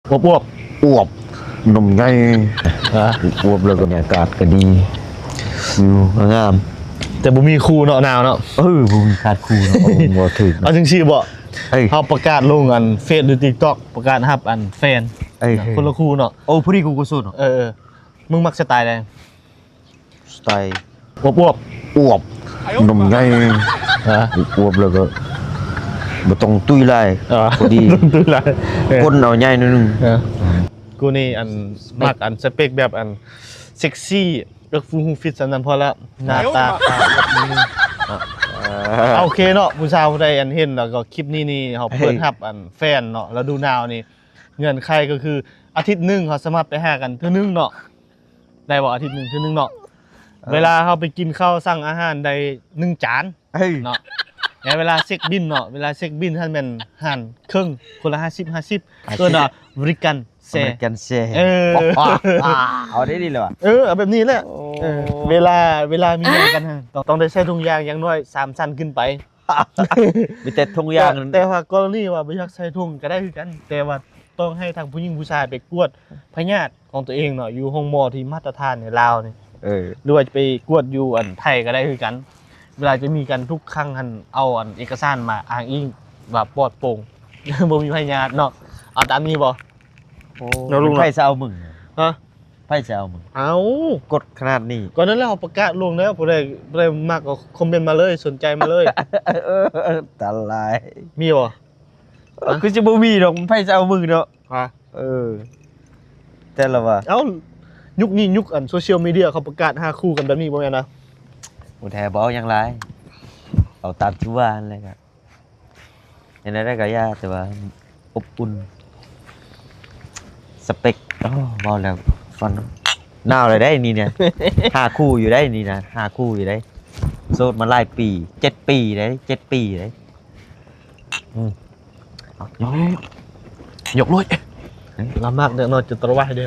ອວບໆ ອວບ ນົມໃຫຍ່ ອາ ອວບ ແລ້ວກໍບັນຍາກາດກໍດີ ວິວກໍງາມ ແຕ່ບໍ່ມີຄູ່ເນາະ ໜາວເນາະ. ເອີ ບໍ່ມີຂາດຄູ່ເນາະ ບໍ່ຖືກ. ເອົາຈັ່ງຊີ້ບໍ ເຮົາປະກາດລົງອັນເຟສ ຫຼື ຕິກຕັອກ ປະກາດຮັບອັນແຟນ ເອີ ຄົນລະຄູ່ເນາະ. ໂອ້ ພໍດີກູກໍໂສດເນາະ. ເອີ ເອີ ມຶງມັກສະໄຕໃດ? ສະໄຕ ອວບໆ ອວບ ນົມໃຫຍ່ ອາ ອວບ ແລ້ວກໍບໍ່ຕ້ອງຕຸ້ຍຫຼາຍ ອາ ພໍດີ ບໍ່ຕ້ອງຕຸ້ຍຫຼາຍ ເອີ ກົ້ນເອົາໃຫຍ່ໜ້ອຍໜຶ່ງ ເອີ ກູນີ້ອັນ ສະເປັກ ມັກອັນສະເປັກແບບອັນເຊັກຊີ ເອິກຟູຮູ້ຟິດສ່ຳນັ້ນພໍລະ ໜ້າຕາ ອາ ໂອເຄເນາະ ຜູ້ສາວຜູ້ໃດອັນເຫັນແລ້ວກໍ ຄລິບນີ້ນີ້ເຮົາເປີດຮັບອັນແຟນເນາະ ລະດູໜາວນີ້ ເງື່ອນໄຂກໍຄືອາທິດໜຶ່ງເຮົາສາມາດໄປຫາກັນເທື່ອໜຶ່ງເນາະ. ໄດ້ບໍ່ ອາທິດໜຶ່ງເທື່ອໜຶ່ງເນາະ ເອີ ເວລາເຮົາໄປກິນເຂົ້າ ສັ່ງອາຫານໄດ້ໜຶ່ງຈານ ເອີ ເນາະ ແລະເວລາເຊັກບິນເນາະ ເວລາເຊັກບິນຫັ້ນແມ່ນຫານເຄິ່ງ ຄົນລະຫ້າສິບ ຫ້າສິບ ຫ້າສິບ ເອີ້ນວ່າບໍລິການແຊ ບໍລິການແຊ ເອີ ເອົາໄດ້ດີເລີຍວ່າ ເອີ ເອົາແບບນີ້ແຫຼະ ໂອ້ ເອີ ເວລາ ເວລາມີຫຍັງກັນ ຕ້ອງ ຕ້ອງໄດ້ໃສ່ຖົງຢາງຢ່າງໜ້ອຍສາມຊັ້ນຂຶ້ນໄປ ມີແຕ່ຖົງຢາງ ແຕ່ ແຕ່ວ່າກໍລະນີວ່າບໍ່ຢາກໃສ່ຖົງກໍໄດ້ຄືກັນ ແຕ່ວ່າຕ້ອງໃຫ້ທັງຜູ້ຍິງຜູ້ຊາຍໄປກວດພະຍາດຂອງຕົວເອງເນາະ ຢູ່ໂຮງໝໍທີ່ມາດຕະຖານໃນລາວນີ້ ເອີ ຫຼືວ່າຈະໄປກວດຢູ່ອັນໄທກໍໄດ້ຄືກັນ. ເວລາຈະມີກັນທຸກຄັ້ງຫັ້ນ ເອົາອັນເອກະສານມາອ້າງອີງວ່າປອດໂປ່ງ ບໍ່ມີພະຍາດເນາະ. ເອົາຕາມນີ້ບໍ່? ໂອ້ ເນາະ ໃຜຊິເອົາມຶງ? ຮະ? ໃຜຊິເອົາມຶງ? ເອົາ ກົດຂະໜາດນີ້ ກໍນັ້ນແຫຼະ ເຮົາປະກາດລົງແລ້ວ ຜູ້ໃດ ຜູ້ໃດມັກກໍຄອມເມັນມາເລີຍ ສົນໃຈມາເລີຍ ເອີ ອັນຕະລາຍ ມີບໍ່? ເອີ ຄືຊິບໍ່ມີດອກ ໃຜຊິເອົາມຶງເນາະ ຮະ ເອີ ແຕ່ລະວ່າ ເອົ້າ ຍຸກນີ້ຍຸກອັນໂຊຊຽວມີເດຍ ເຂົາປະກາດຫາຄູ່ກັນແບບນີ້ບໍ່ແມ່ນນະ? ບໍ່ແທ້ ບໍ່ເອົາຫຍັງຫຼາຍ ເອົາຕາມທີ່ວ່າຫັ້ນແຫຼະ ເຮັດແນວໃດກໍຢ່າ ແຕ່ວ່າອົບອຸ່ນ ສະເປັກ ໂອ້ ເວົ້າແລ້ວຟັນໜາວເລີຍໄດ໋ນີ້ນະ ຫາຄູ່ຢູ່ໄດ໋ນີ້ນະ ຫາຄູ່ຢູ່ໄດ໋ ໂສດມາຫຼາຍປີ ເຈັດປີໄດ໋ ເຈັດປີໄດ໋ ອືມ ຍົກ ຍົກໂລດ ລະມັກເດີເນາະ ຈະຕະວາຍເດີ.